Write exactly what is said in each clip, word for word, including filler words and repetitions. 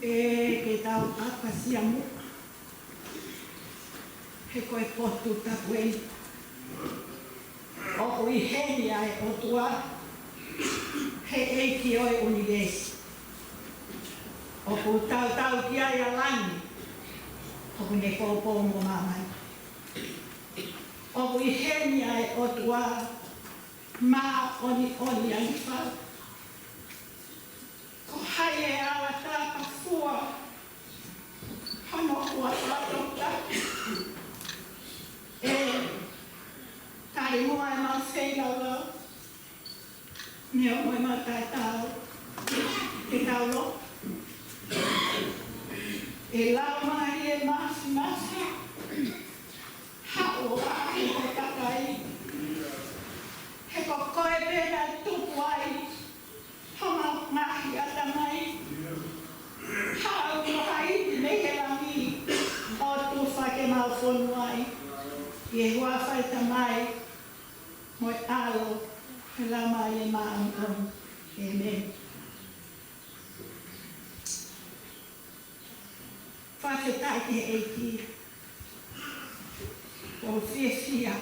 ʻE, ke tau ʻapasia muʻa, he ko e potu tapu eni. ʻOku ʻi heni ʻa e ʻOtua, he ʻEiki ʻo e ʻunivēsi. ʻOku tautau ki ai ʻa langi, ʻoku ne poupou mo māmani. ʻOku ʻi heni ʻa e ʻOtua, māʻoniʻoni ʻa e fau. Ko hai ʻe ala tāpafua hono huafa tokotā? ʻE, tali muʻa ʻemau feilaulau, neongo ʻemau taʻetaau, ke tau lotu. ʻE Laumālie Māfimafi, haʻu ʻo aʻu ki hoʻo kakai. He ko koe pē naʻe tuku ai homau ngaahi ʻatamai. Haʻu mo Haʻiti mei he langi ʻo tufa ke mau fonu ai. ʻI he huafa ʻo e Tamai, mo e ʻAlo, mo e Laumālie Māʻoniʻoni. ʻĒmeni. Fakafetaʻi ki he ʻEiki. ʻOku ou fiefia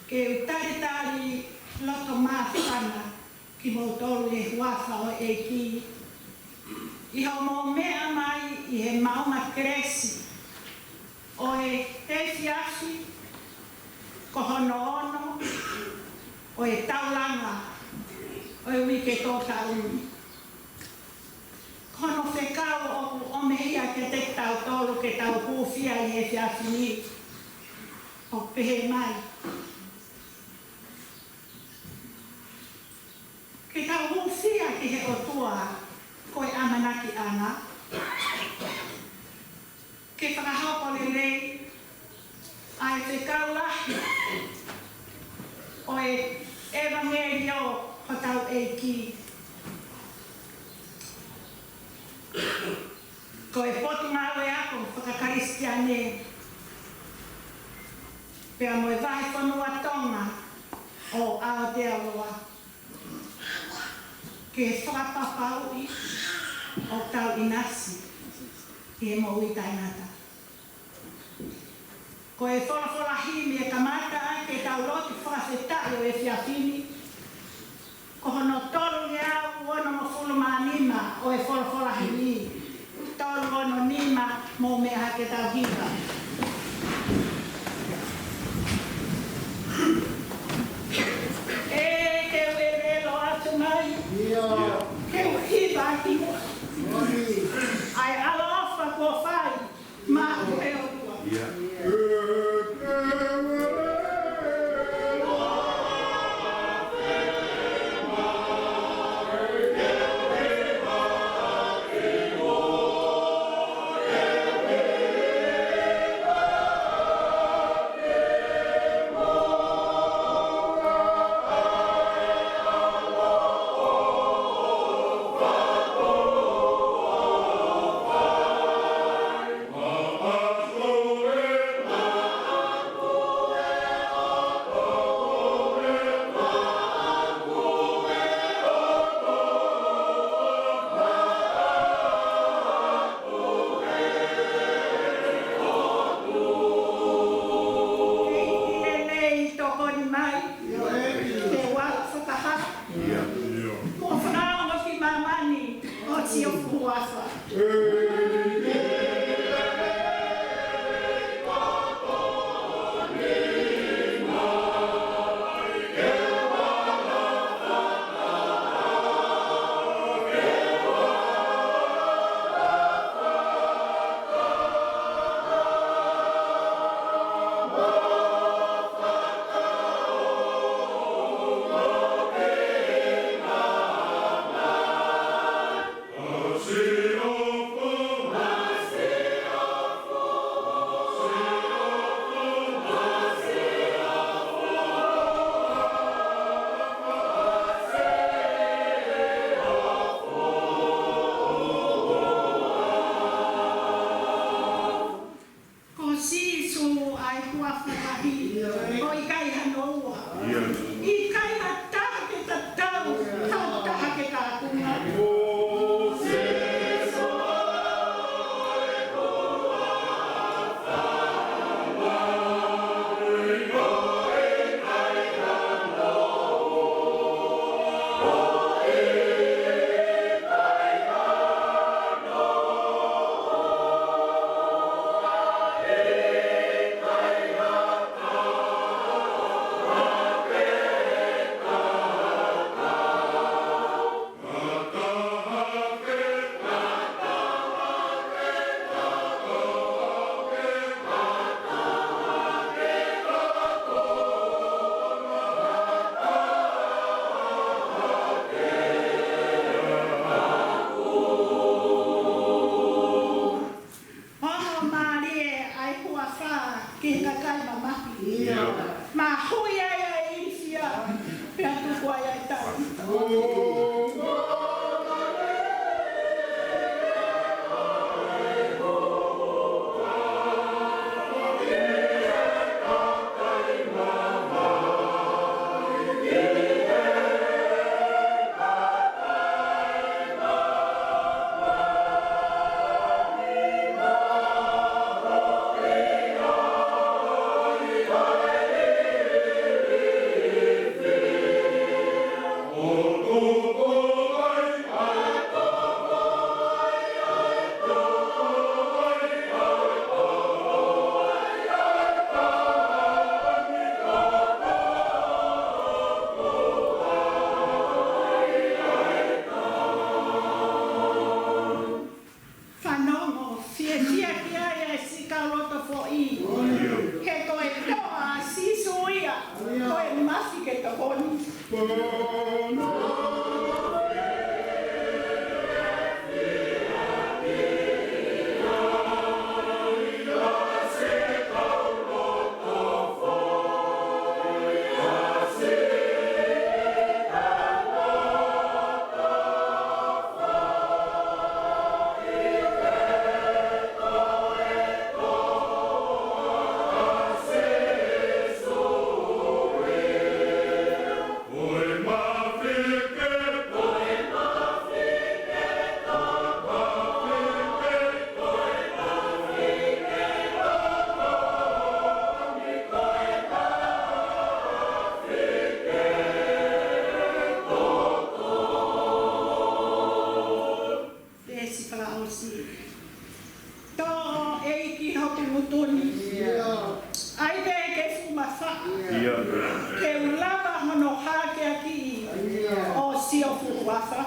ke u talitali loto māfana kimoutolu ʻi he huafa ʻo e ʻEiki, ʻi hoʻomou meʻa mai ʻi he maʻumaʻu kelesi ʻo e efiafi, ko hono ono ʻo e taulanga ʻo e uike tō taʻu ni. Ko hono fekau ʻoku ʻomai ia kiate kitautolu ke tau hūfia ʻi he efiafi ni, ʻo pehē mai: Ke tau hūfia ki he ʻOtua, ko e ʻamanakiʻanga, ke fakahoko lelei ʻa e fekau lahi ʻo e ʻevangeliō ʻo hotau ʻEiki. Ko e Potungāue Ako Fakakalisitiane, pea mo e Vahefonua Tonga ʻo Aotearoa, ke fakapapauʻi ʻoku tau ʻinasi ʻi he moʻui taʻengata. Ko e folofola himi ʻe kamata ai ʻetau lotu fakafetaʻi ʻo e efiafi ni, ko hono tolungeau onongofulu mā nima ʻo e folofola himi. Tolu ono nima, mou meʻa hake, tau hiva. ʻE, ke u ʻelelo atu mai. ʻIo. Ke u hiva atu muʻa. ʻAi, ʻaloʻofa kuo fai maʻa e ʻOtua. ʻIo. Tō ʻEiki hoku ngutu ni. ʻIo. ʻAi pē ke fuʻu mafaʻa. ʻIo. Ke u lava hono hākeakiʻi ʻo sio fuʻu mafaʻa.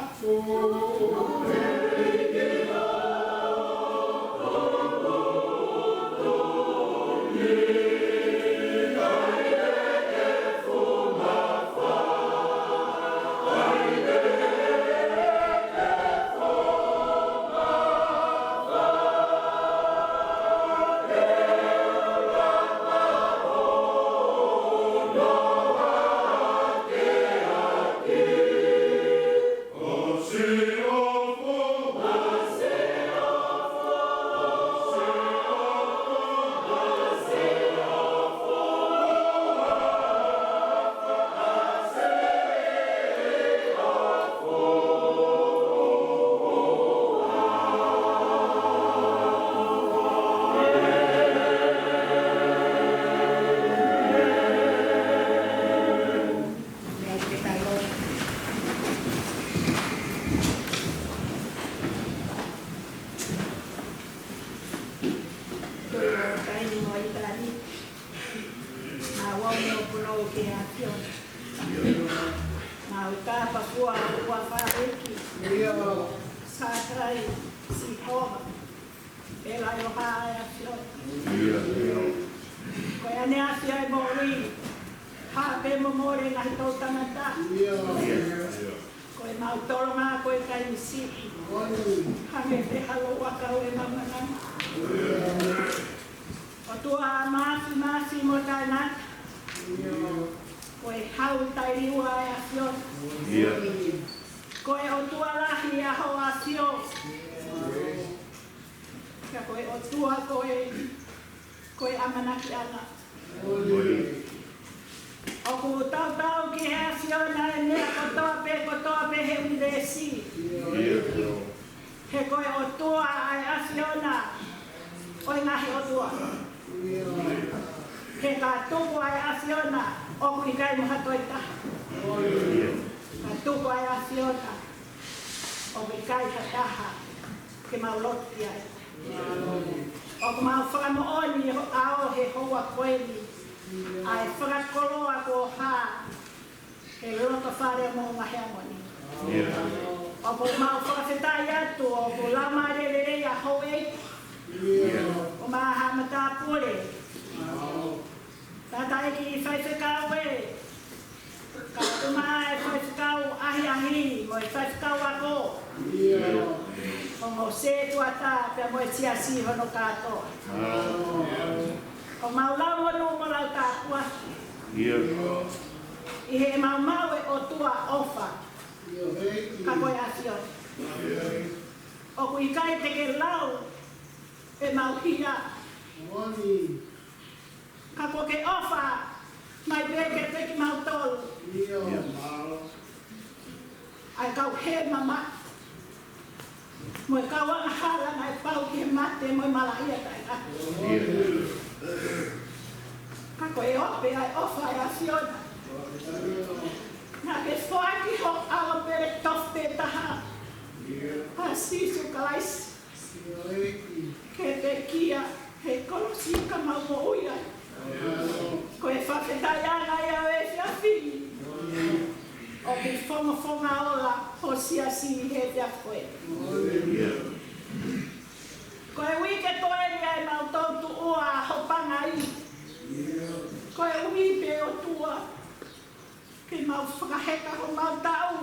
Mau ʻomi ʻo punou ki he ʻAfiona. Mau tāpuekina ho huafa ʻEiki. Sātai, Sihova, ʻEloa ʻa e ʻAfiona. Ko e ʻaneafi ʻa e moʻui, hā pē mo mole ngaahi toʻutangata. Ko e mau tolonga ko e taimi siʻi. Hangē pē ha louʻakau ʻemau mananga. ʻOtua māfimafi mo taʻengata. Ko e hau taʻeliua ʻa e ʻAfiona. Ko e ʻOtua lahi ʻa ho ʻAfio. Ka ko e ʻOtua ko e, ko e ʻamanakiʻanga. ʻOku tautau ki he ʻAfiona ʻa e meʻa kotoa pē, kotoa pē he ʻunivēsi. He ko e ʻOtua ʻa e ʻAfiona ʻo e ngaahi ʻotua. He ka tuku ʻa e ʻAfiona ʻoku ʻikai mo ha toe taha. Ka tuku ʻa e ʻAfiona ʻoku ʻikai ha taha ke mau lotu ki ai. ʻOku mau fakamoʻoni ʻi he ʻao he houa ko eni ʻa e fakakoloa kuo hā he loto fale ʻo Moʻunga Heamoni. ʻOku mau fakafetaʻi atu ʻoku laumālie lelei ʻa houʻeiki ʻo Maʻaha Matāpule. Tangataʻeiki faifekau ē, kae ʻumaʻā e faifekau ʻahiʻahi mo e faifekau ako. Ko Mōsese Tuʻata pea mo e siasi hono kātoa. ʻOku mau lau monū mo lau tāpuaki ʻi heʻemau maʻu e ʻOtua ʻofa. Ka ko e ʻAfiona. ʻOku ʻikai te ke lau ʻemau hia. Ka kuo ke ʻofa mai pē kiate kimautolu. ʻA e kau hē mamahi mo e kau angahala naʻe pau ki he mate mo e malaʻia taʻengata. Ka ko e ope ʻa e ʻofa ʻa e ʻAfiona. Naʻa ke foaki ho ʻAlo pele tofu pē taha, ʻa Sīsū Kalaisi, ke pekia he kolosi ka mau moʻui ai. Ko e fakafetaʻiʻanga ia ʻo e efiafi ni ʻoku ke fongofonga ola ho siasi he efiafi ko eni. Ko e uike ko eni ʻa ʻemau toutuʻua ho pangai. Ko e ui pē ʻOtua ke mau fakaheka homau taʻu.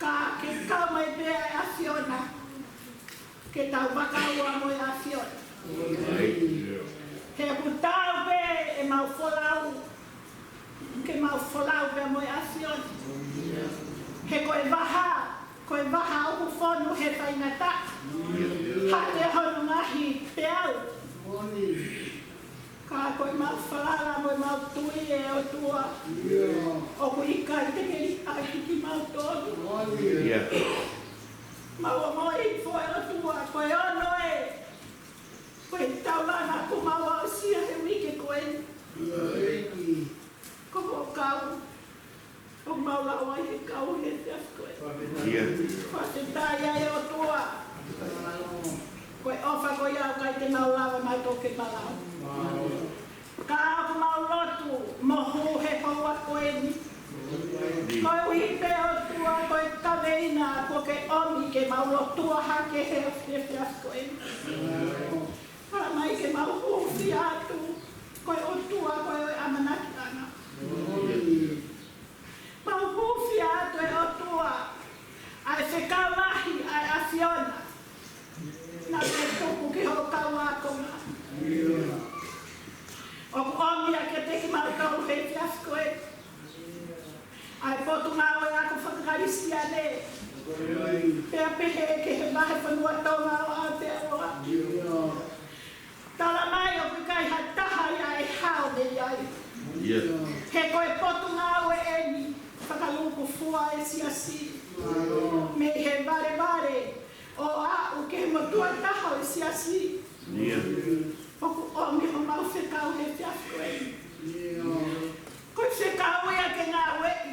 Ka ke kau mai pē ʻa e ʻAfiona, ke tau vakaua mo e ʻAfiona. He ʻoku taau pē ʻemau folau, ke mau folau pē mo e ʻAfiona. He ko e vaha, ko e vaha ʻoku fonu he faingataʻa. Hake hono ngaahi peau. Ka ko ʻemau falala mo ʻemau tui ʻe ʻOtua, ʻoku ʻikai te ke liʻaki kimautolu. Mau ongoʻi hifo ʻe ʻOtua, ko e ono ē, ko e taulanga kuo mau aʻusia he uike ko eni. Ko hoʻo kau, ʻoku mau lau ai he kau he efiafi ko eni. ʻIo. Fakafetaʻi ʻe ʻOtua. Ko e ʻofa ko ia ʻoku ʻikai te mau lava mautolu ke mau lau. Ka ʻoku mau lotu mo hū he houa ko eni. Koeʻuhi pē ʻOtua ko e kaveinga kuo ke ʻomi ke mau lotua hake he efiafi ko eni. Tala mai ke mau hūfia atu, ko e ʻOtua ko e ʻamanaki ʻana. Mau hūfia atu ʻe ʻOtua, ʻa e fekau lahi ʻa e ʻAfiona. Naʻa ke tuku ki hoʻo kau ākonga. ʻOku ʻomi ʻa kiate kimautolu he efiafi ko eni ʻa e Potungāue Ako Fakakalisitiane. Pea pehē ki he vahefonua Tonga ʻo Aotearoa. Tala mai ʻoku ʻikai ha taha ia ʻe hao mei ai. ʻIo. He ko e potungāue eni fakalūkufua ʻe he siasi. Mei he valevale ʻo aʻu ki he motuʻa taha ʻo e siasi. ʻIo. ʻOku ʻomi homau fekau he efiafi ko eni. Ko e fekau ia ke ngāueʻi.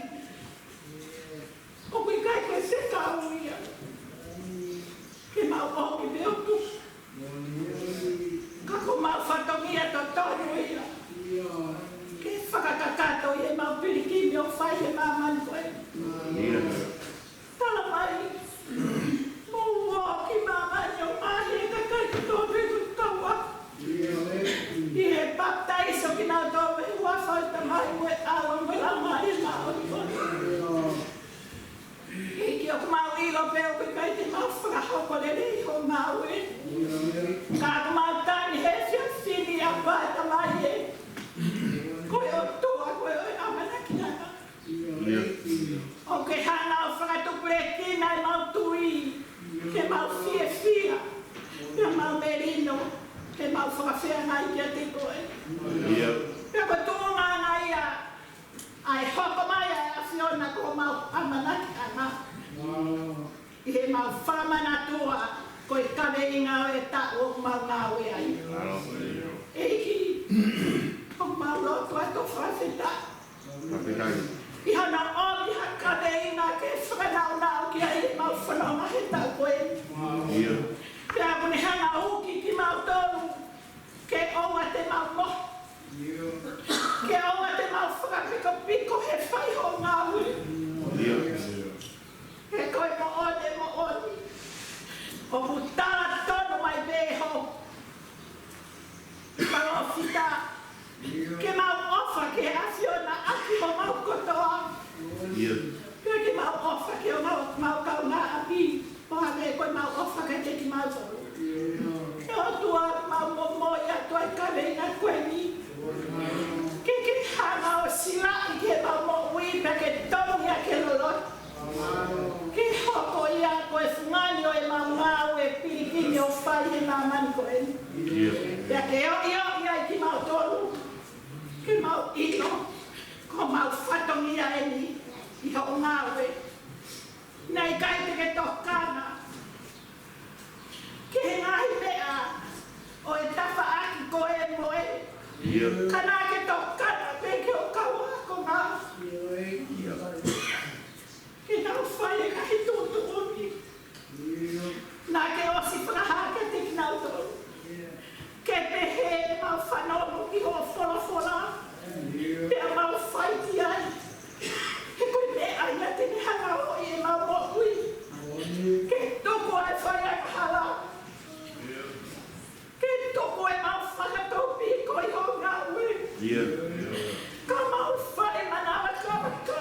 ʻOku ʻikai ko e fekau ia ke mau ʻomi pē ʻo tuku. Ka ko homau fatongia totonu ia ke fakakakato ʻi heʻemau pilikimi ʻoku fai he māmani ko eni. ʻIo. Tala mai, mou ō ki māmani ʻo ngaohi e kakai kotoa pē ʻoku tau ako. ʻI he papitaiso kinautolu ʻi he huafa ʻo e Tamai mo e ʻAlo mo e Laumālie Māʻoniʻoni. ʻEiki, ʻoku mau ʻilo pē ʻoku ʻikai te mau fakahoko lelei hoʻo ngāue. Ka ʻoku mau tali he efiafi ni ʻa e Tamai ē. Ko e ʻOtua, ko e ʻamanaki ʻana. ʻIo. ʻOku ke hanga ʻo fakatupulekina ʻemau tui, ke mau fiefia, ke mau melino, ke mau fakafeangai kiate koe. ʻIo. Pea ko e tuʻunga ia, ʻa e hoko mai ʻa e ʻAfiona ko homau ʻamanaki ʻana. ʻI heʻemau fakamanatua, ko e kaveinga ʻo e taʻu ʻoku mau ngāue ai. ʻEiki, ʻoku mau lotu atu ʻo fakafetaʻi. ʻI hono ʻomi ha kaveinga ke fakanaunau ki ai ʻemau fononga he taʻu ko eni. ʻIo. Pea ʻoku ne hanga ʻo uki kimautolu ke ʻoua te mau mohe. Ke ʻoua te mau fakapikopiko he fai hoʻo ngāue. ʻIo. He ko e moʻoni, moʻoni. ʻOku tala tonu mai pē ʻe hoʻo palōfita ke mau ʻofa ki he ʻAfiona ʻaki homau kotoa. ʻIo. Pea ke mau ʻofa ki homau, mau kaungāʻapi, ʻo hangē ko ʻemau ʻofa kiate kimautolu. ʻE ʻOtua, mau momoi atu ʻa e kaveinga ko eni. Ke ke hanga ʻo silaʻi ki heʻemau moʻui pea ke tonu ia ke loloto. Ke hoko ia ko e fungani ʻo ʻemau ngāue pilikimi ʻoku fai he māmani ko eni. ʻIo. Pea ke ʻoʻi ʻoʻi ai kimautolu. Ke mau ʻilo, ko homau fatongia eni ʻi hoʻo ngāue. Naʻe ʻikai te ke tokanga ki he ngaahi meʻa ʻo e tafaʻaki ko ē mo ē. ʻIo. Ka naʻa ke tokanga pē ki hoʻo kau ākonga. ʻIo. Ke nau fai e ngaahi tuʻutuʻuni naʻa ke ʻosi fakahā kiate kinautolu. Ke pehē ʻemau fanongo ki hoʻo folofola. Pea mau fai ki ai. He ko e meʻa ia te ne hanga ʻo ʻoʻi ʻemau moʻui. Ke tuku ʻa e fai angahala. Ke tuku ʻemau fakataupiko ʻi hoʻo ngāue. ʻIo. Ka mau fai manavakamaka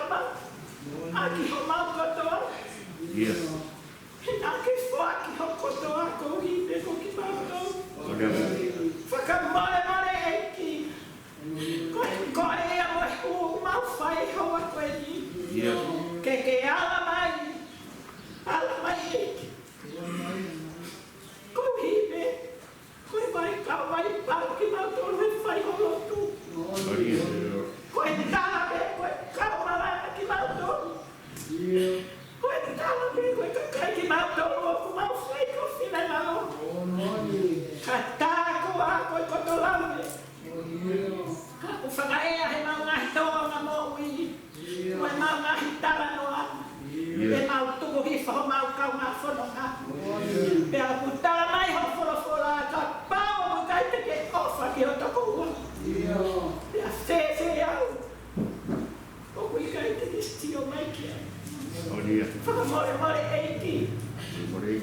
ʻaki homau kotoa. ʻIo. He naʻa ke foaki hoʻo kotoa koeʻuhi pē ko kimautolu. ʻIo. Fakamolemole ʻEiki. Ko e, ko e ʻea mo e hū mau fai he houa ko eni. ʻIo. Ke ke ala mai. Ala mai ʻEiki. Koeʻuhi pē ko e vaikaukau pau kimautolu he fai hoʻo lotu. ʻIo. Ko e tala pē ko e kau malanga kimautolu. Ko e tala pē ko e kakai kimautolu ʻoku mau fai ko finangalo. Ka tā koā ko e koto lave. Ka ʻoku fakaʻea heʻemau ngaahi tōʻonga moʻui. Ko ʻemau ngaahi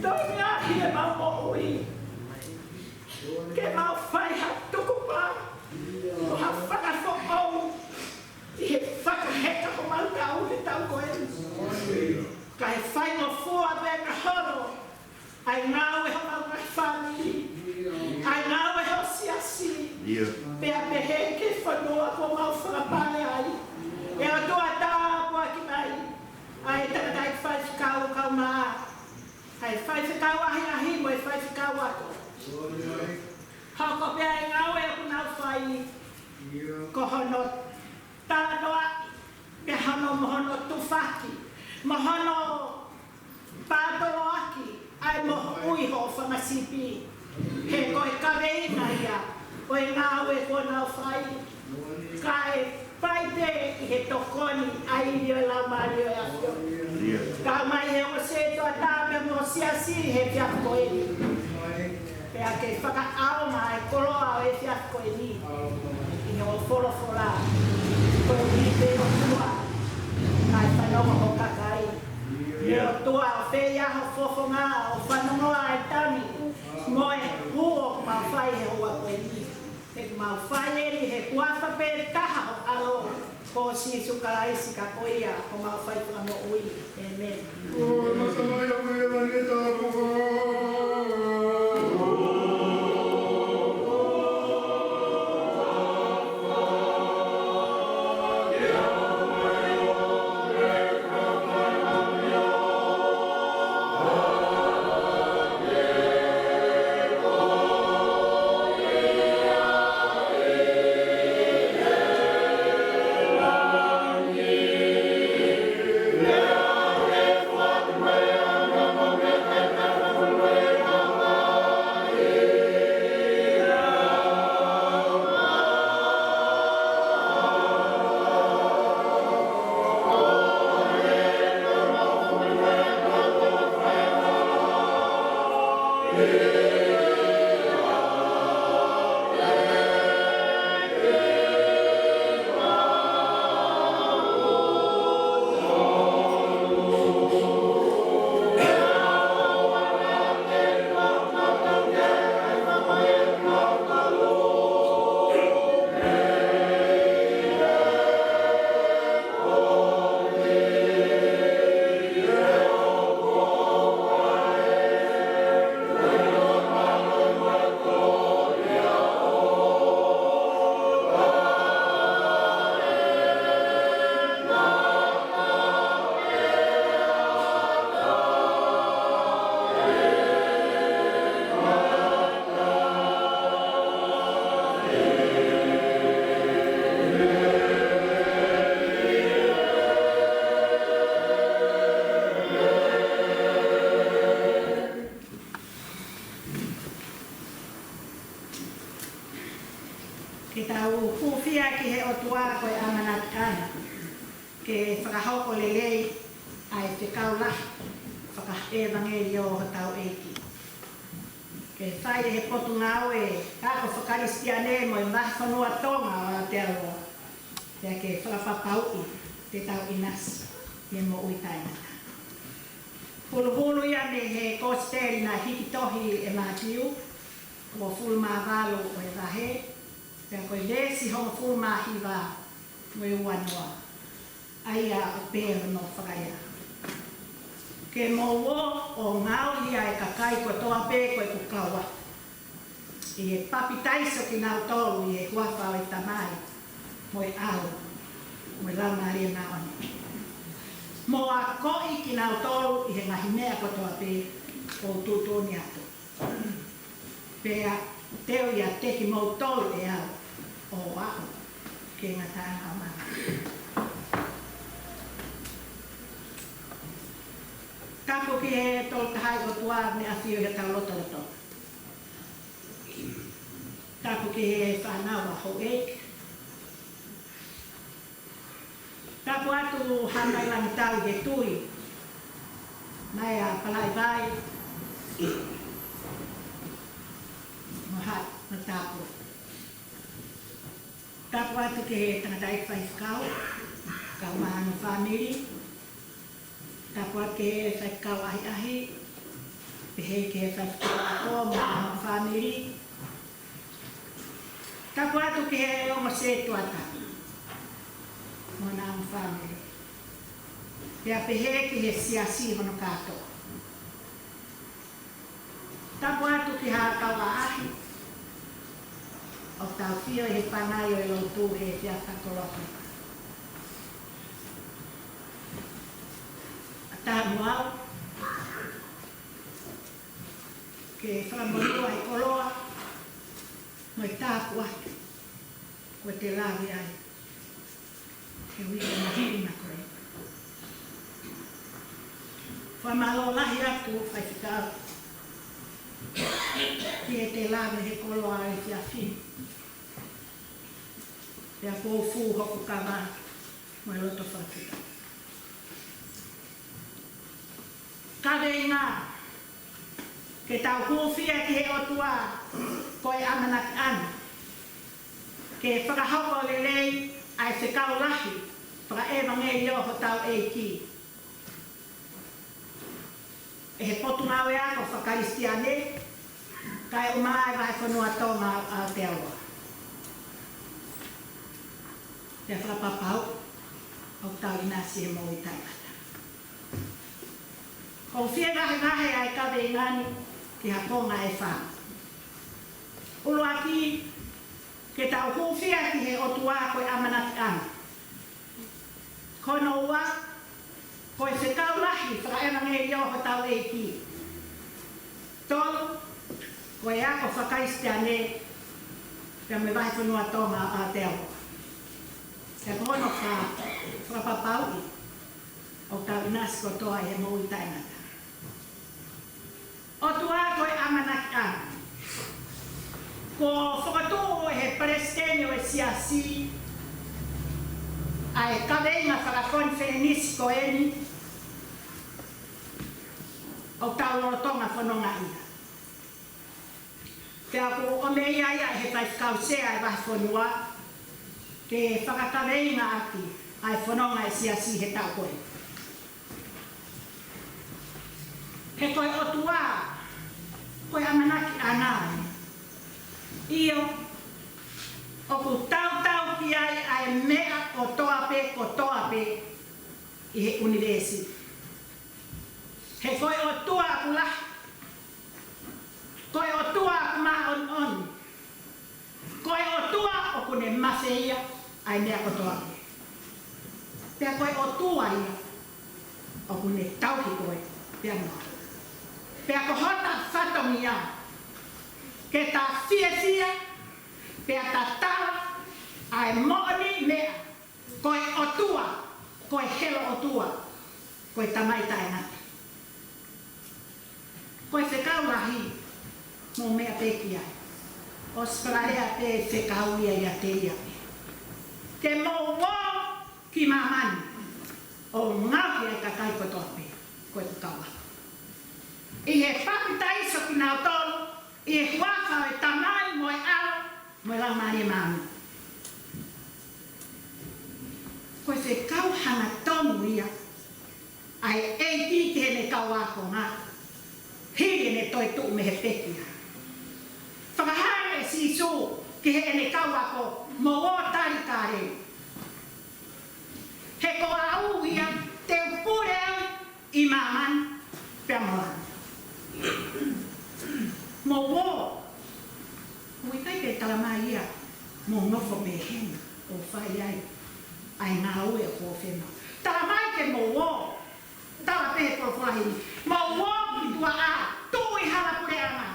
Tau ngaahi ʻemau moʻui. Ke mau fai ha tukupā, mo ha fakafoʻou ʻi he fakaheka homau tau he taʻu ko eni. Kae faingofua pē ka holo ʻa e ngāue homau ngaahi fāmili, ʻa e ngāue ho siasi, pea pehē ki he fonua kuo mau fakapale ai. ʻE ʻOtua, tāpuakiʻi mai ʻa e tangataʻeiki faifekau, kau mai ʻa e faifekau ʻahiʻahi mo e faifekau ako. Hoko pē ʻa e ngāue ʻoku nau fai ko hono talanoaʻi, pea hono, mo hono tufaki, mo hono pātoloaki ʻa e moʻui hoʻo fanga sipi. He ko e kaveinga ia ʻo e ngāue kuo nau fai. Kae fai pē ʻi he tokoni ʻa e ʻEiki ʻo e Laumālie ʻo e ʻAfiona. Kau mai he ongo sētuata pea mo e siasi he efiafi ko eni. Pea ke fakaʻaonga ʻa e koloa ʻo e efiafi ko eni ʻi hoʻo folofola. Ko e ʻEiki pē ʻOtua naʻe fanongo ho kakai. ʻE ʻOtua, ʻoku fēfē hoʻo fofonga ʻo fanongo ʻa e tami mo e huo ʻoku mau fai he houa ko eni. He ʻoku mau fai eni he huafa pē taha ho ʻAlo, ko Sīsū Kalaisi, ka ko ia homau faifakamoʻui. ʻĒmeni. Ke tau hūfia ki he ʻOtua ko e ʻamanaki ʻana ke fakahoko lelei ʻa e fekau lahi fakaʻevangeliō hotau ʻEiki. Ke fai ʻe he Potungāue Ako Fakakalisitiane mo e Vahefonua Tonga ʻo Aotearoa, pea ke fakapapauʻi te tau ʻinasi ʻi he moʻui taʻengata. Huluhulu ia mei he Kosipeli naʻe hiki tohi ʻe Mātiu, uofulu mā valu ʻo e vahe, pea ko e veesi hongofulu mā hiva mo e uanoa. ʻA ia ʻoku pehē hono fakaʻilonga: Ke mou ō ʻo ngaohi ʻa e kakai kotoa pē ko ʻeku kauvai, ʻi he papitaiso kinautolu ʻi he huafa ʻo e Tamai, mo e ʻAlo, mo e Laumālie Māʻoniʻoni, mo akoʻi kinautolu ʻi he ngaahi meʻa kotoa pē ʻoku ou tuʻutuʻuni atu. Pea te u ʻiate kimoutolu ʻe au ʻo aʻu ki he ngataʻanga ʻo māmani. Tapu ki he Tolu Tahaʻi ʻOtua, meʻa ʻafio ʻi hotau lotolotonga. Tapu ki he fānau ʻa houʻeiki. Tapu atu Hamailangitau ʻi he tui, mai ʻa Palaivai, mo ha, mo Tapu. Tapu atu ki he tangataʻeiki faifekau, kau mai hono fāmili. Tapu atu ki he faifekau ʻahiʻahi. Pehē ki he faifekau ako mo hono fāmili. Tapu atu ki he ongo sētuata mo honau fāmili. Pea pehē ki he siasi hono kātoa. Tapu atu ki he kau ʻaʻahi ʻoku tau fio ʻi he pangai ʻo e lotu he efiafi fakakoloa ko eni. ʻAtā mo au ke fakamonū ʻa e koloa mo e tāpuaki kuo te lave ai he uike māhina ko eni. Fakamālō lahi atu faifekau ki heʻete lave he koloa ʻo e efiafi ni. Pea ʻoku ou fū hoku kava mo e loto fakafetaʻi. Kaveinga, ke tau hūfia ki he ʻOtua ko e ʻamanakiʻanga ke fakahoko lelei ʻa e fekau lahi fakaʻevangeliō hotau ʻEiki ʻe he Potungāue Ako Fakakalisitiane, kae ʻumaʻā ʻa e Vahefonua Tonga ʻo Aotearoa. Pea fakapapauʻi ʻoku tau ʻinasi he moʻui taʻengata. ʻOku ou fie vahevahe ʻa e kaveinga ni ki ha konga ʻe fā. ʻUluaki, ke tau hūfia ki he ʻOtua ko e ʻamanakiʻanga. Ko hono ua, ko e fekau lahi fakaʻevangeliō hotau ʻEiki. Tolu, ko e ako fakakalisitiane pea mo e Vahefonua Tonga ʻo Aotearoa. Pea ko hono fā, fakapapauʻi ʻoku tau ʻinasi kotoa he moʻui taʻengata. ʻOtua ko e ʻamanakiʻanga. Kuo fokotuʻu ʻe he palesiteni ʻo e siasi ʻa e kaveinga fakakonifelenisi ko eni ʻoku tau lolotonga fononga ai. Pea ʻoku ʻomai ia ʻe he faifekau sea ʻa e vahefonua ke fakakaveinga ʻaki ʻa e fononga ʻa e siasi he taʻu ko eni. He ko e ʻOtua ko e ʻamanakiʻanga. ʻIo, ʻoku tautau ki ai ʻa e meʻa kotoa pē, kotoa pē ʻi he ʻunivēsi. He ko e ʻOtua ʻoku lahi, ko e ʻOtua ʻoku māʻoniʻoni, ko e ʻOtua ʻoku ne mafeia ʻa e meʻa kotoa pē. Pea ko e ʻOtua ia ʻoku ne tauhi koe pea mo au. Pea ko hota fatongia ke ta fiefia pea ta tala ʻa e moʻoniʻi meʻa, ko e ʻOtua, ko e helo ʻOtua, ko e Tamai taʻengata. Ko e fekau lahi, mou meʻa pē ki ai. ʻOsi pē lea pē fekau ia ʻiate ia pē. Ke mou ō ki māmani ʻo ngaohi ʻa e kakai kotoa pē ko ʻeku kau ako. ʻI he papitaiso kinautolu ʻi he huafa ʻo e Tamai mo e ʻAlo mo e Laumālie Māʻoniʻoni. Ko e fekau hangatonu ia ʻa e ʻEiki ki heʻene kau ākonga hili ʻene toetuʻu mei he pekia. Fakahā ʻe Sīsū ki heʻene kau ako, mou ō tali Kāleli. He ko au ia te u pule au ʻi māmani pea mo langi. Mou ō. ʻOku ʻikai ke talamai ia mou nofo pē heni ʻo fai ai ʻa e ngāue ʻoku ou fai. Talamai ke mou ō. Tala pē he folofola heni, mou ō ki tuʻa, tuʻu ʻi hala puleʻanga.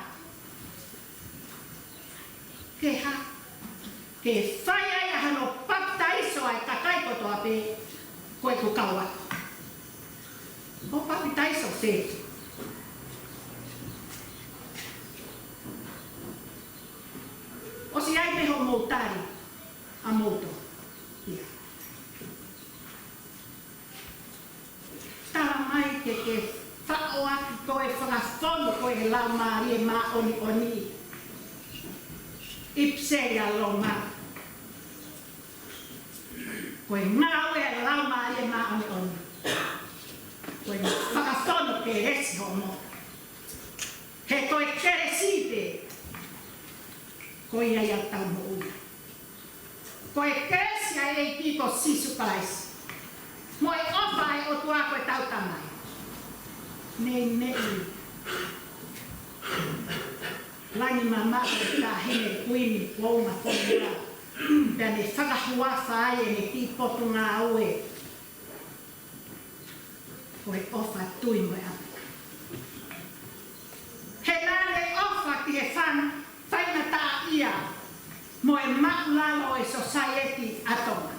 Ke hā? Ke fai ai ʻa hono papitaiso ʻa e kakai kotoa pē ko ʻeku kau ako. ʻO papitaiso fē? ʻOsi ʻi ai pē hoʻomou tali ʻamoutolu ia. Talamai ke ke faʻo ʻaki koe, fakafonu koe ʻe he Laumālie Māʻoniʻoni. ʻIpiseli ʻa Loma. Ko e ngāue ʻa e Laumālie Māʻoniʻoni ko e fakafonu kelesi hoʻomo. e kelesi pē, ko ia ia ʻoku tau moʻui ai. Ko e kelesi ʻa e ʻEiki ko Sīsū Kalaisi, mo e ʻofa ʻa e ʻOtua ko ʻetau Tamai, ne ʻi ai e langi mamaʻo ʻa e taʻahine kuini kuo unga fonua, pea ne fakahuafa ai ʻene kiʻi potungāue ko e ʻofa, tui mo e ʻamanaki. He naʻa ne ʻofa ki he fan-, faingataʻaʻia mo e māʻulalo ʻo e sōsaieti ʻa Tonga.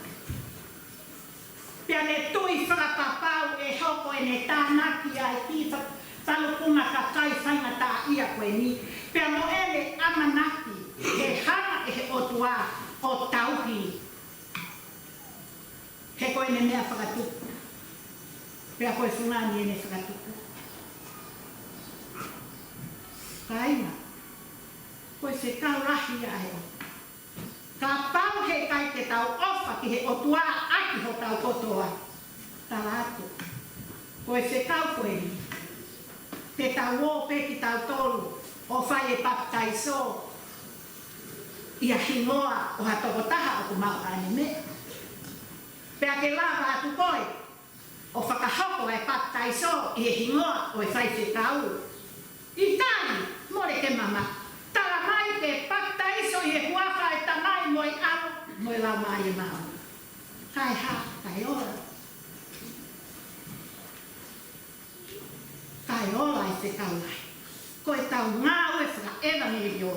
Pea ne tui fakapapau ʻe hoko ʻene tānaki ʻa e kiʻi fa-, falukunga kakai faingataʻaʻia ko eni, pea mo ʻene ʻamanaki ʻe hanga ʻe he ʻOtua ʻo tauhi. He ko ʻene meʻa fakatupu, pea ko e fungani ʻene fakatupu. Kāinga, ko e fekau lahi ia ʻa e ʻOtua. Kapau he ʻikai ke tau ʻofa ki he ʻOtua ʻaki hotau kotoa, tala atu, ko e fekau ko eni, te tau ō pē kitautolu ʻo fai e papitaiso ʻi he hingoa ʻo ha tokotaha ʻoku maʻu haʻane meʻa, pea ke lava atu koe ʻo fakahoko e papitaiso ʻi he hingoa ʻo e faifekau. ʻIkai, mole ke mamaʻo. Tala mai ke papitaiso ʻi he huafa ʻo e Tamai mo e ʻAlo mo e Laumālie Māʻoniʻoni. Kae hā, kae ola. Kae ola e fekau lahi. Ko ʻetau ngāue fakaʻevangeliō,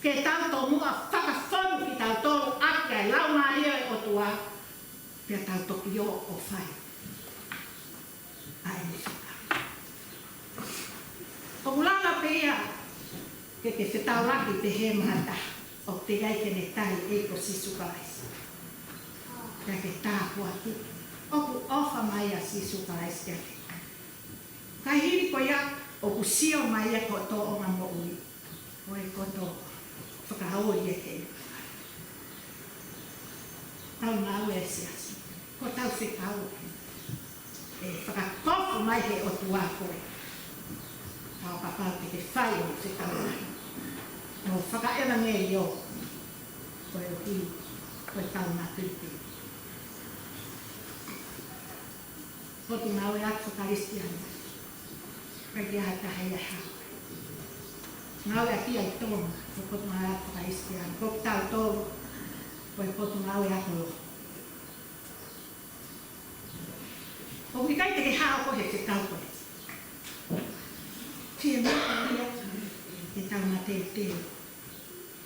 ke tau tomuʻa fakafonu kitautolu ʻaki ʻa e Laumālie ʻo e ʻOtua, pea tau toki ō ʻo fai ʻa ʻene fekau. ʻOku lava pē ia ke ke fetaulaki pehē mo ha taha ʻoku teʻeki ai ke ne tali e ʻEiki ko Sīsū Kalaisi. Pea ke tāpuaki, ʻoku ʻofa mai ʻa Sīsū Kalaisi kiate koe. Ka hili ko ia, ʻoku sio mai ia ki ho tōʻonga moʻui, ʻo e koto fakaoli e he tau ngāue ʻa e siasi. Ko ʻetau fekau ē, ʻe fakakofu mai he ʻOtua koe. Tau kapau te ke fai ʻo fekau ai ʻo fakaʻevangeliō, ko e ʻuhi, ko e tau matuiti. Potungāue ʻaki fakakalisitiane. ʻIkai ke ʻi ai ha taha ia ʻe hao. Ngāueʻaki ʻa e Tonga, ko e potungāue ʻaki fakakalisitiane. Ko kitautolu, ko e potungāue ʻaki lō. ʻOku ʻikai te ke hao koe he fekau ko ē. Fiemaʻu ia ke tau mateuteu.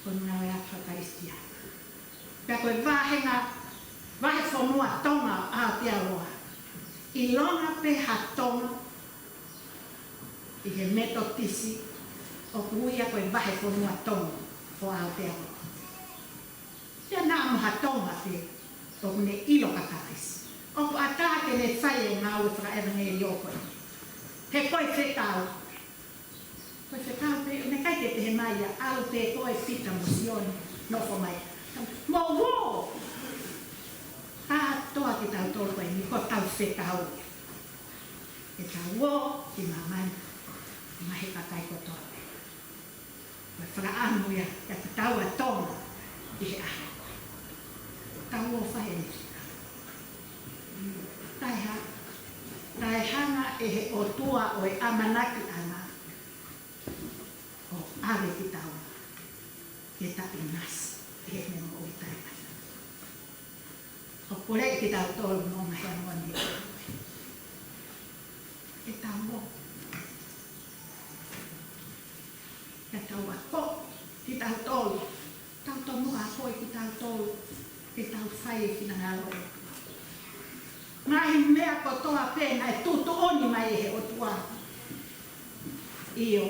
Potungāue ʻaki fakakalisitiane. Pea ko e vahenga, vahefonua Tonga ʻo Aotearoa. ʻIlonga pē ha Tonga ʻi he Metotisi, ʻoku ui ia ko e vahefonua Tonga ʻo Aotearoa. Pea naʻa mo ha Tonga pē ʻoku ne ʻilo ka Kalaisi, ʻoku ʻatā ke ne fai e ngāue fakaʻevangeliō ko ē. He ko e fekau. Ko e fekau pē, naʻe ʻikai ke pehē mai ia, ʻalu pē koe Pita mo Sione, nofo mai. Mou ō! Kātoa kitautolu ko eni, ko ʻetau fekau. Ke tau ō ki māmani, mo e kakai kotoa pē. Ko e fakaʻamu ia kiate kitaua Tonga ʻi he ʻaho ko ē. Tau ō fai eni. Taʻe ha-, taʻe hanga ʻe he ʻOtua ʻo e ʻamanaki ʻana ʻo ʻave kitaua ke ta ʻinasi ʻi heʻene moʻui taʻengata. ʻOku poleʻi kitautolu mo Ngaahi Amoni. Ke tau ō. Ke tau ako kitautolu. Tau tomuʻa ako kitautolu. Ke tau fai e finangalo ʻo e ʻOtua. Ngaahi meʻa kotoa pē naʻe tuʻutuʻuni mai ʻe he ʻOtua. ʻIo,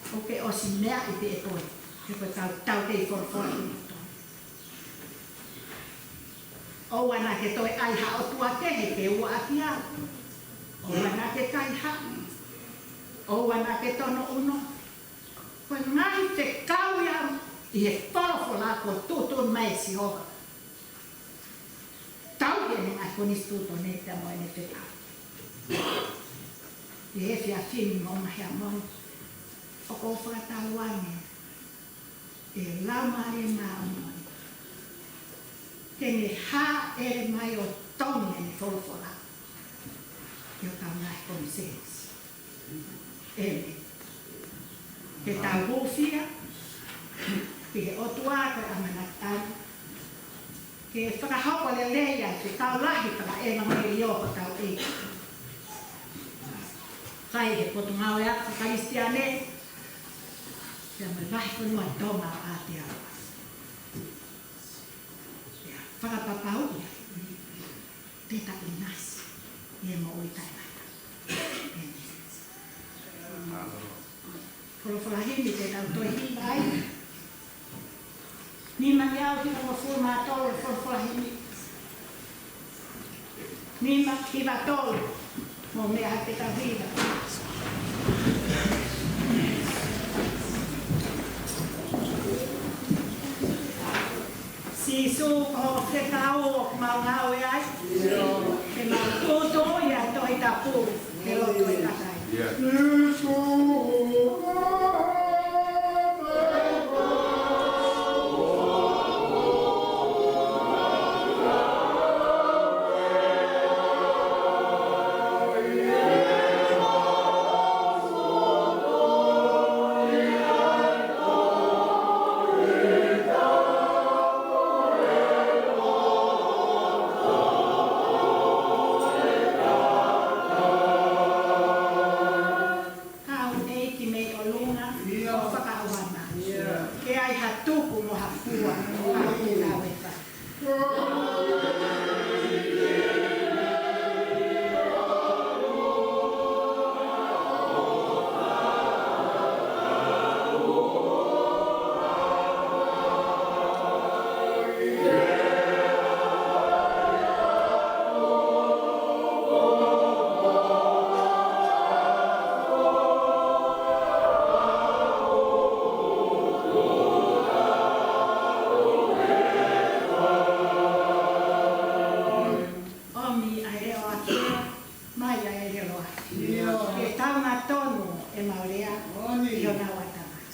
ʻoku ke ʻosi meaʻi pē ʻe koe. He ko e tau, tau kei folofola ki he ʻOtua. ʻOua naʻa ke toe ʻai ha ʻotua kehe ke ua ʻaki au. ʻOua naʻa ke kaihaʻa. ʻOua naʻa ke tono ʻuno. Ko e ngaahi fekau ia ʻi he folofola kuo tuʻutuʻuni mai ʻe Sihova. Tau ki heʻene ngaahi konisitūtone pea mo ʻene fekau. ʻI he efiafi ni mo Ngaahi Amoni. ʻOku ou fakatauange ʻe he Laumālie Māʻoniʻoni ke ne hāʻele mai ʻo tongi ʻene folofola ʻi hotau ngaahi konisēnisi. ʻĒmeni. Ke tau hūfia ki he ʻOtua ko e ʻAmanaki Tapu, ke fakahoko lelei ʻa e fekau lahi fakaʻevangeliō ʻo hotau ʻEiki. Kai he Potungāue Ako Kalisitiane, pea mo e Vahefonua Tonga ʻo Aotearoa. Pea fakapapauʻi ai pē ʻetau ʻinasi ʻi he moʻui taʻengata. ʻĒmeni. Folofola himi te tau toe hiva ai. Nima ngeau hiva mo fulu mā tolu, folofola himi. Nima hiva tolu. Mou meʻa ai pē tau hiva. Sīsū, ko hoʻo fekau ʻoku mau ngāue ai. Ke mau tuʻutuʻuni ʻa e Tohi Tapu he lotu ʻo e kakai. Kau ʻEiki mei ʻolunga, ʻio, ʻo fakaʻauha mai. ʻIo. Ke ʻi ai ha tuku mo ha fua, ʻo aʻu ki he kavenga. ʻOmi ʻa e leʻo ʻa e ʻAfiona, mai ʻa e leʻo ʻa e ʻAfiona. ʻIo. Ke tau ngatonu ʻemau lea, ʻoni, ʻi honau ʻatamai.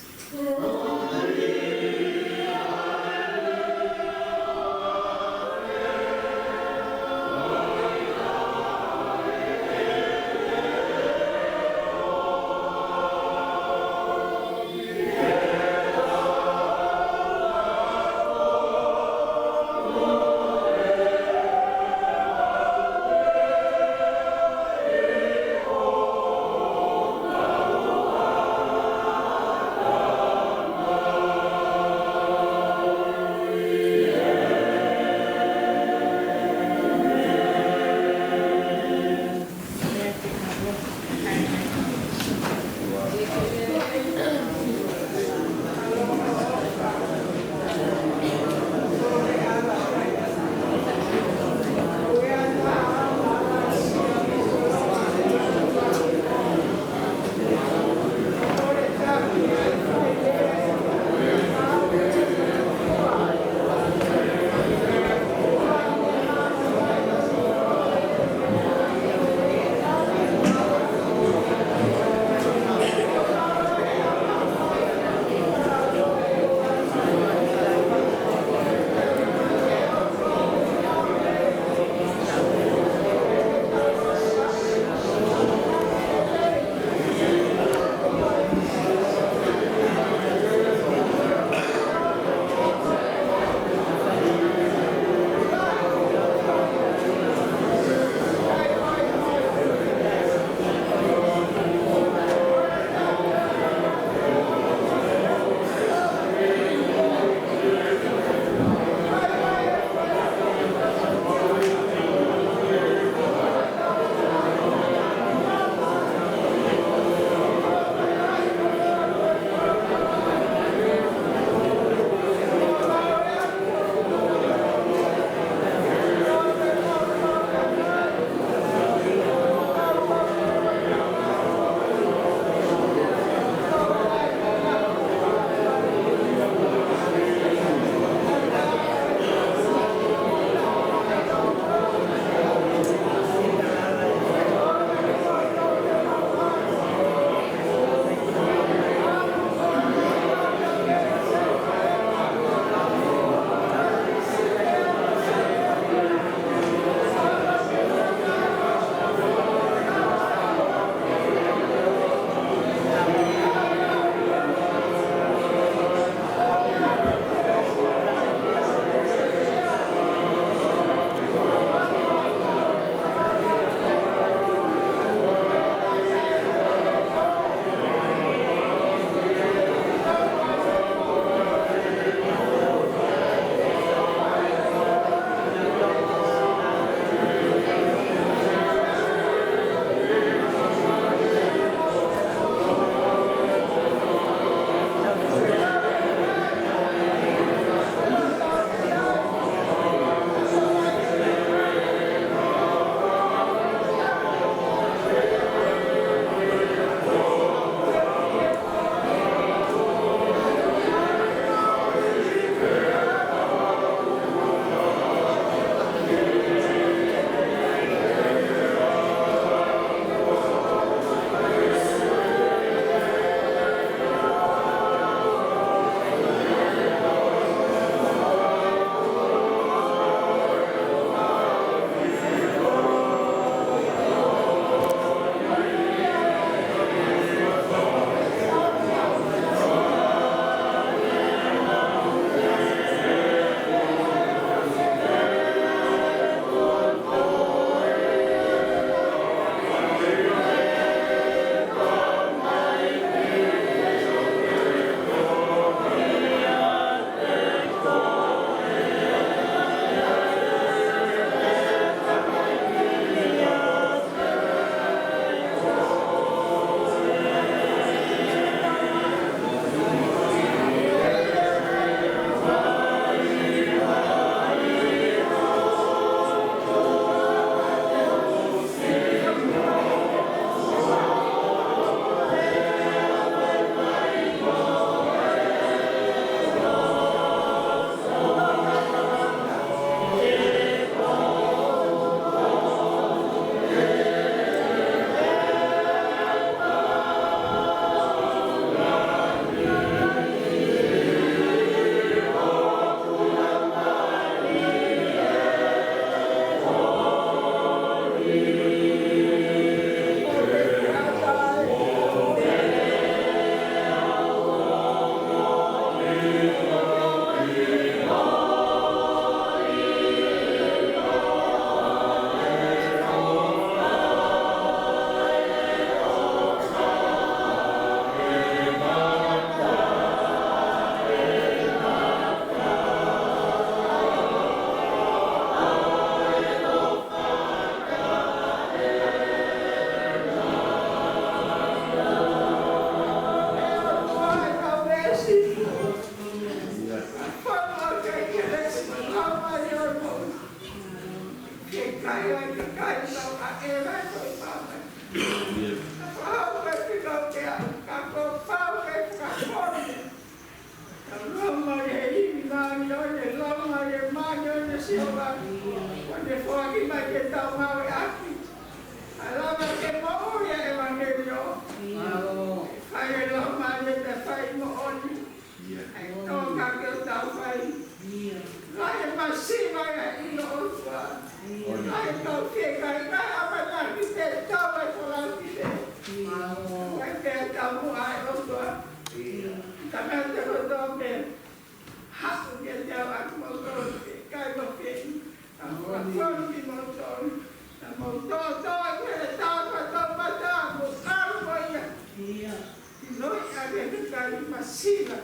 Kai masiva,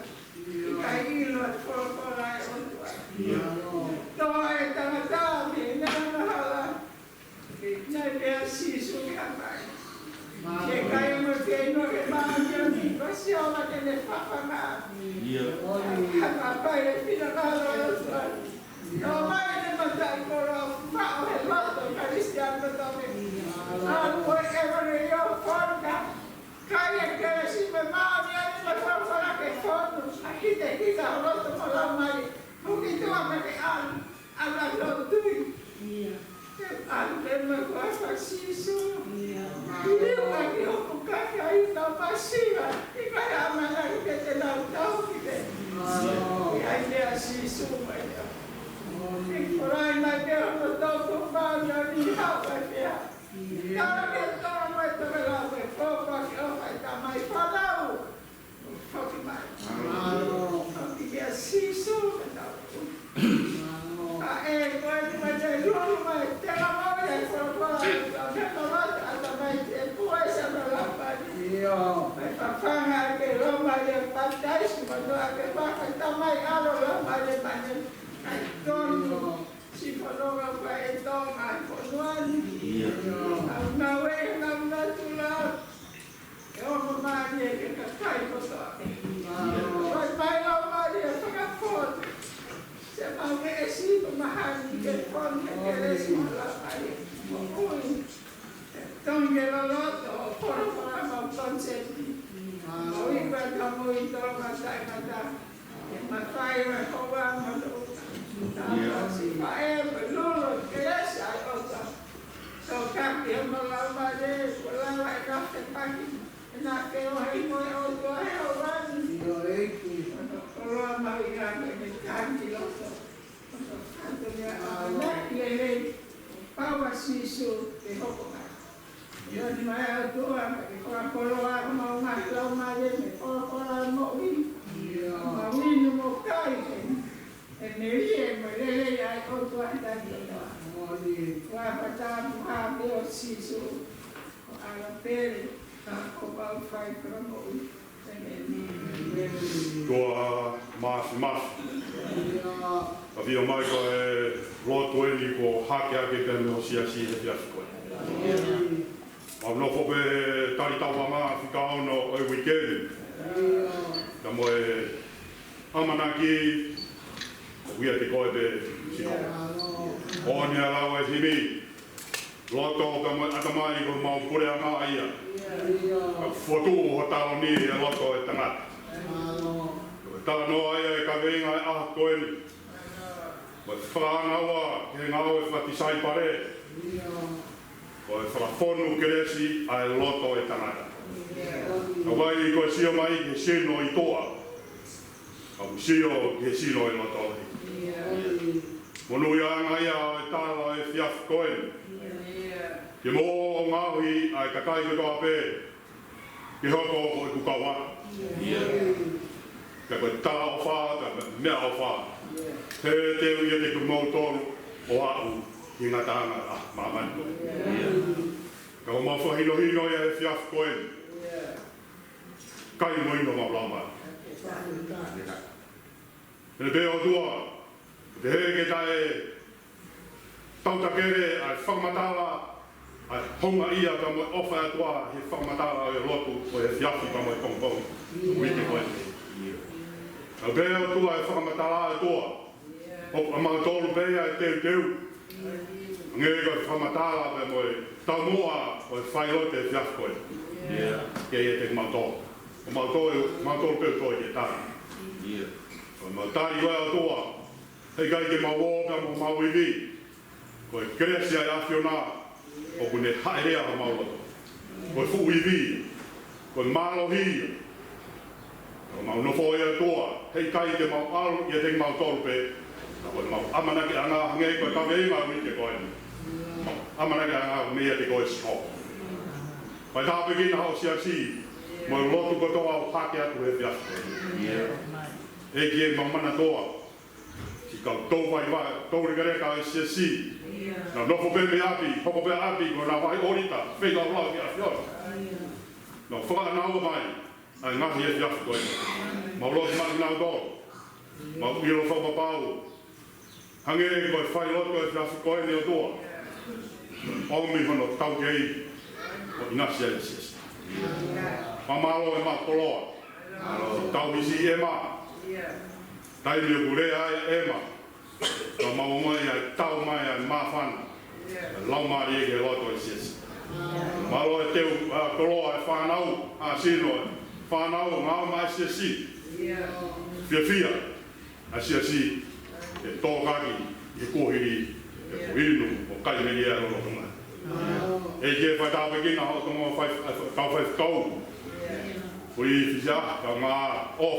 kai ʻilo ʻa e folofola ʻa e ʻOtua. Toa e tangata mei he angahala, naʻe pehē ʻa Sīsū ke hapai. Ke kai mo ke inu ke māʻoniʻoni, ko Sihova te ne fafanga. Hapai e finangalo ʻo e ʻOtua. Toa mai e mataʻikoloa, maʻu he loto Kalisitiane kotoa pē. ʻAlu ko e ʻevangeliō fonu, kai e kelesi mo e māʻoniʻoni mo e folofola ke fonu ʻa e kitekite ʻo e loto mo e laumālie. Mo ke toa mai ke ʻalu, ʻalu ʻo tui. ʻAlu pē mo e huafa ʻo Sīsū. Liliu ʻaki hoku kakai ʻoku nau masiva, ʻikai ha ʻamanaki ke te nau tauhi pē. ʻI ai pē ʻa Sīsū mai ia. Ke kolai mai pē hono toʻutuʻu māʻoniʻoni, haʻu ai pē ia. Tala ke tala mai toke lau ke fōfā ke ʻofa e tamai, fānau. Foki mai. Foki kia Sīsū ke tau. ʻA e ko e ni mai te lulu mai te la mau ia e folofola ʻa e tamai te pue sa na lau mai. Mai fafanga ke lau mai e papitaiso, mai noa ke faka tamai ʻalo lau mai e mane. Ai tonu. Si fononga ʻoku ʻi Tonga, fonua ni. ʻIo. Nau, nau e, nau natula. ʻE ʻofa mai ke kakai kotoa. Vai mai lau mai e fakafonu. Se mau ke esi ko mahani ke fonu ke lesi lau mai. Ui. Tonga loloto, folofola mau konseti. Mau iwa ka mau i Tonga taʻengata. ʻE mafai ʻa e hoa mo e loto. Tāpuaki faʻē mo e lolo, kelesi ʻa e ʻOtua. Tokaki ʻa e mau lau mai e, ko lava e kafe paki. ʻE na ke o hei mo e ʻOtua he ʻo vani. ʻIo ʻEiki. Ko loa mau i ngā ke me tangi loto. Ko to fato mea ʻamanaki lelei. Pau ʻa Sīsū te hoko mai. ʻIo ni mai ʻOtua, ke fakakoloa ʻa e mau ngaahi laumālie, mo e folofola moʻui. ʻIo. Mau inu mo kai, ʻe melie mo e lelei ʻa e ʻOtua ʻi tahi kotoa. Moʻoni. Ko e fakatapu ʻa e ʻEiki ko Sīsū, ko ʻAlo pele, ka ko mau fai kura moʻui. Tuʻa Mafimafi. ʻAfio mai ko e lotu eni kuo hake ʻaki pē mei ho siasi he efiafi ko eni. Mau nofo pē talitauʻanga fika ono ʻo e uike ni. Ka mo e ʻamanaki ʻoku ʻiate koe pē Sihova. ʻOku ne lau e himi. Loto ka mo e ʻatamai ko homau puleʻanga ia. Ka fotu ho taloni he loto e tangata. Ko e talanoa ia e kaveinga e ʻaho ko eni. Mo e fānau ʻa e ngāue fakatisaipale. Ko e fakafonu kelesi ʻa e loto e tangata. Ka vai ko e sio mai ke sino ʻi tuʻa. Ka ʻoku sio ke sino ʻi loto. Monūʻiaʻanga ia ʻo e tala ʻo e efiafi ko eni. Ke mo ʻo ngaohi ʻa e kakai kotoa pē. Ke hoko ko e kukaua. Ka ko e talaʻofa, ka meʻaʻofa. He te u ia te ku mau tolu ʻo aʻu ki he ngataʻanga ʻa māmani ko eni. Ka ko mau fakahinohino ia he efiafi ko eni. Kai mo inu mau lau mai. Pea pehē ʻOtua, pehē ke taʻe tautakele ʻa e fakamatala, ʻa e houngaʻia ka mo e ʻofa ʻa e ʻOtua he fakamatala ʻo e lotu ʻo e efiafi ka mo e pongipongi. Uike ko eni. Ka pehē ʻOtua e fakamatala ʻa e ʻOtua. ʻOku ʻamautolu pē ʻa e teuteu. Hangē ko e fakamatala pē mo e taumuʻa ʻo e failote efiafi ko eni. Ke ʻiate kimautolu. ʻOku mautolu, mautolu pē ʻoku tō ʻi he tali. ʻOku mau tali koe ʻOtua. Heʻikai ke mau ō pē mo homau ivi. Ko e kelesi ʻa e ʻAfiona ʻoku ne haʻele ʻa homau loto. Ko e fuʻu ivi, ko e mālohi. ʻOku mau nofo ʻi he ʻOtua, heʻikai ke mau ʻalu ʻiate kimautolu pē. Ka ko ʻemau ʻamanakiʻanga hangē ko e kaveinga ʻo e uike ko eni. ʻAmanakiʻanga meiate koe Sihova. Fai tāpuekina hoʻo siasi, mo e lotu kotoa ʻoku hake atu he efiafi. ʻEiki ʻemau mana kotoa. Siʻi kau tō vai vai, tō lekaleka ʻa e siasi. Nau nofo pē mei ʻapi, hoko pē ʻapi, ko ʻenau vahe ʻōlita, feilaulau ki he ʻAfiona. Nau fakaʻānaua mai, ʻa e ngaahi efiafi ko ē. Mau lotu maʻa kinautolu. Mau ʻilo fakapapau. Hangē ko e fai lotu efiafi ko eni ʻOtua. ʻOmi hono taukei. ʻO ʻinasi ai e siasi. Fakamālō e maʻu koloa. Tau hisi ʻe Ema. Taimi ʻoku lea ai ʻe Ema. Ka mau ongoʻi ai tau mai ai māfana. Laumālie ke loto e siasi. Mālō e teu, ʻa, koloa e fānau, ʻa, sino e fānau, ngāue maʻa e siasi. Fiefia, ʻa e siasi, ʻe tōkaki, ʻi he kuohili, ʻe ko inu, ʻo kai meni ʻa e lolotonga. ʻEiki ke fai tāpuekina, ʻo tomo fai, ʻa, tau faifekau. Ko e fisia, ka ngā, ʻo.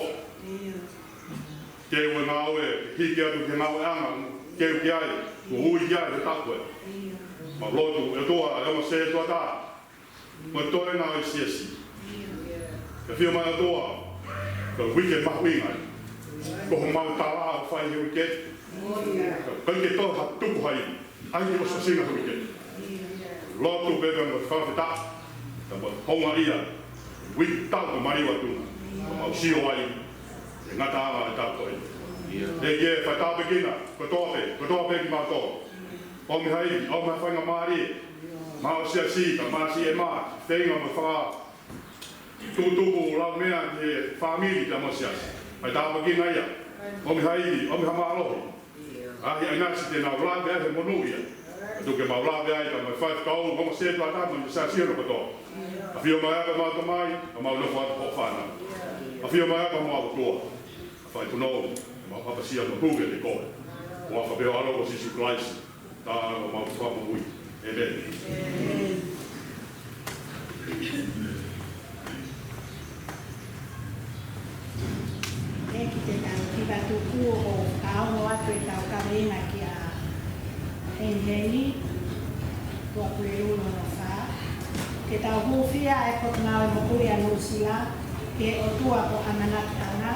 Ke ue ngāue, hiki atu ke ngāue anga, ke u ki ai, ko ui ki ai, he taku e. Mau lotu, ʻe ʻOtua, ʻe ʻOtua sētuata. Mo e toenga ʻo e siasi. Ke fio mai ʻOtua, ka uike mahuʻinga ai. Ko homau tala ʻo fai he uike. Ka ke toha tuku hai. ʻAi ʻo sasina hui ke. Lotu pē pea mo e fakafetaʻi. Ka mo e houngaʻia. Uike tau ka mali watu. Ka mau sio ai. ʻE ngata ʻa e tau ko ē. ʻEiki ke fai tāpuekina. Kotoa pē. Kotoa pē kimautolu. ʻOmi hai. ʻOmi ha faingamālie. Maʻa e siasi. Ka maʻa siʻi ʻEma. Feinga mo e faka tutuku lau meʻa ki he fāmili ka mo e siasi. Fai tāpuekina ia. ʻOmi hai, ʻomi ha mālohi. ʻA ia ʻinasi te nau lave ai he monū ia. Ka tuku ke mau lave ai ka mo e faifekau, mo e sētuata mo e siasi ʻo kotoa. ʻAfio mai ʻa e mau tamai, ka mau nofo atu hoʻo fānau. ʻAfio mai ʻa e mau ʻOtua. Fai punou, mau ʻapasia mo huke te koe. ʻOfa pē ʻo ʻAlo ko Sīsū Kalaisi. Ka ʻo mau fakamoʻui. ʻĒmeni. ʻEiki te tau kiva tuku ʻo ka ono atu e tau kaveinga kia Heniheni, Tuʻapulelulu hono fā. Ke tau hūfia e Potungāue Moʻui ʻa Nuʻusila, ke ʻOtua ko ʻAmanaki ʻAna,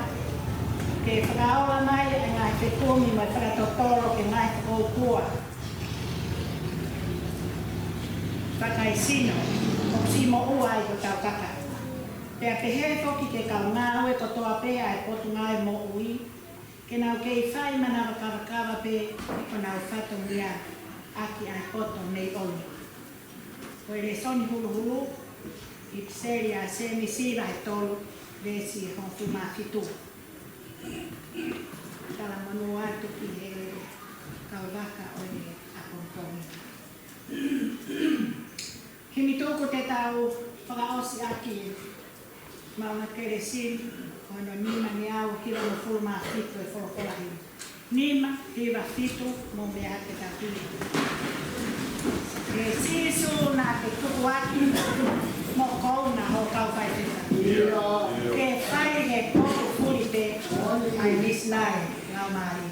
ke fakaola mai e ngaahi fekumi mo e fakatotolo ke ngaahi fakaupua fakaesino, ʻoku siʻi moʻua ai hotau kakai. Pea pehē foki ke kau ngāue kotoa pē ʻa e Potungāue Moʻui, ke nau kei fai manavakavakava pē ʻi honau fatongia ʻaki ʻa e poto mei ʻolunga. Ko e lēsoni huluhulu, ʻipiseli ʻa Sēmisi vahe tolu, veesi hongofulu mā fitu. Talamonū atu ki he kau vaka ʻo e ʻapongipongi. Himi tuku te tau fakaʻosi ʻaki maʻu ʻa e kelesi, ʻo hono nima ngeau hiva hongofulu mā fitu e folofola himi. Nima, hiva, fitu, mou meʻa ke tau himi. ʻE Sīsū naʻa ke tukuakiʻi mo kouna ho kau faifekau. Ke fai he potu fuli pē ʻa e misinale laumālie.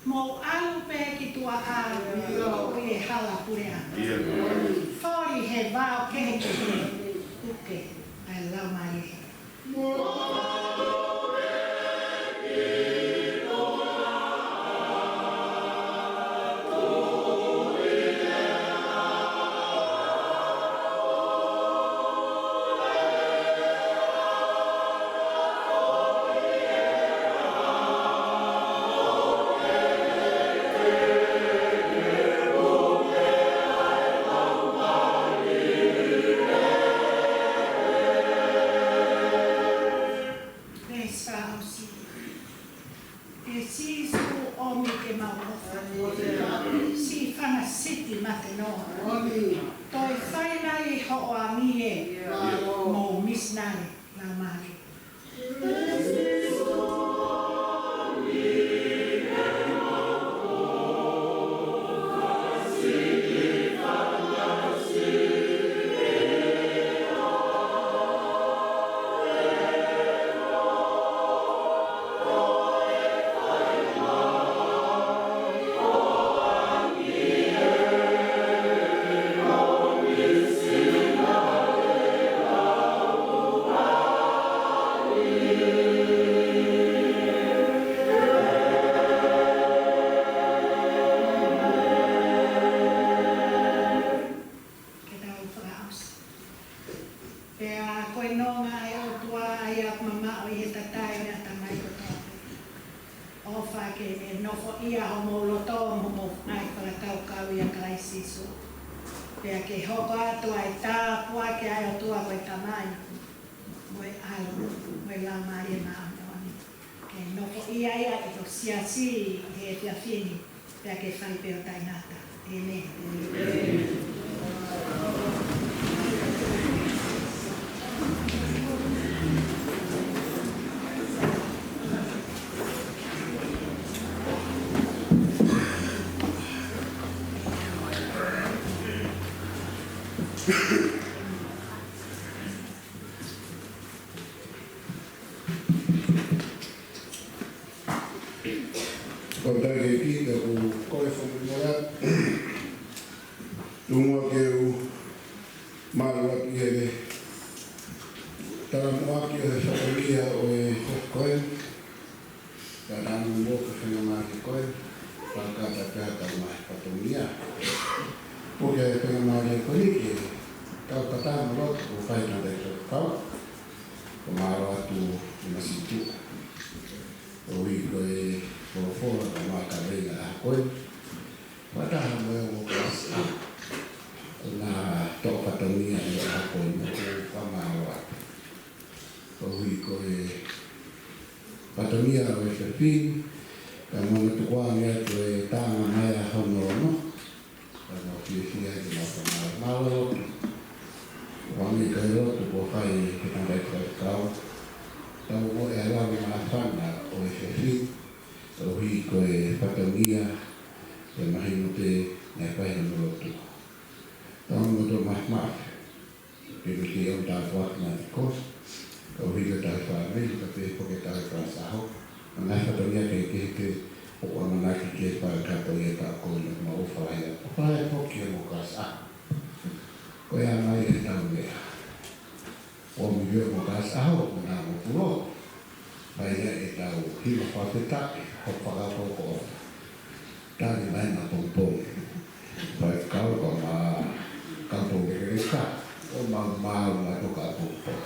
Mou ʻalu pē ki tuʻa ʻa e hala puleʻanga. Foli he vao kehekehe, uke ʻa e laumālie. Pea sa ʻosi. ʻE Sīsū ʻomi ke mau ʻofa. Siʻi fanga siti mate noa. Toe fai mai hoʻo ʻami ē. Mou misinale laumālie. ke ne nofoʻia homou loto mo homou ngaahi fakakaukau ʻia Kalaisi Sīsū. Pea ke hoko atu ʻa e tāpuaki ʻa e ʻOtua ko e Tamai, mo e ʻAlo, mo e Laumālie Māʻoniʻoni. Ke nofoʻia ia ʻi ho siasi ʻi he efiafi ni, pea ke fai pē ʻo taʻengata. ʻĒmeni. Ko e taimi ki he ʻoku ou kole fakamolemole atu. Tuku muʻa ke u mālō atu ʻi he talamuʻaki ʻo e fatongia ʻo e efiafi ko eni. Ka naʻa mo ka fenga mā ki ko e, ka ka ta pea ka mā fatongia. Ko e fenga mā ki ko e ke, ka ka ta mo lo ko fai na de ka. Ko mālō atu ʻi masitu. ʻOku ʻi ko e folofola ka mā ka vei na ko e. Mataha mo e mo ka sa. Ko na to fatongia ʻi a ko e mo ka mālō atu. ʻOku ʻi ko e fatongia ʻo e efiafi, ka mo na tukuange atu e tanga mai ʻa hono ono, ka mo fiefia ke na ka mālō. Mālō. Wangi ka lotu ko fai ke tanga i ka kau. Tau mo e ala mo māfana ʻo e efiafi, ʻoku ʻi ko e fatongia, e mahino te ne fai hono lotu. Tau mo to mā mā. Ke me ke au tāpuaki na te ko. Ka ʻoku ʻi ko e tau fāmili, ka pē ko ke tau fāsaho. Ana fatongia ke ke ke, ʻoku ʻamanaki ke fai ka tau ia ta ko na ma o fai. O fai ko ke mo ka sa. Ko ia mai e tau mea. ʻO mi vio mo ka sa ho, ko na mo pulo. Mai ia e tau hima fakafetaʻi, ho fakapoko. Tali mai na pompong. Fai kau ko ma, kau pong ke ke ka. ʻO ma, ma, ma ko ka pompong.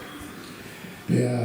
Pea,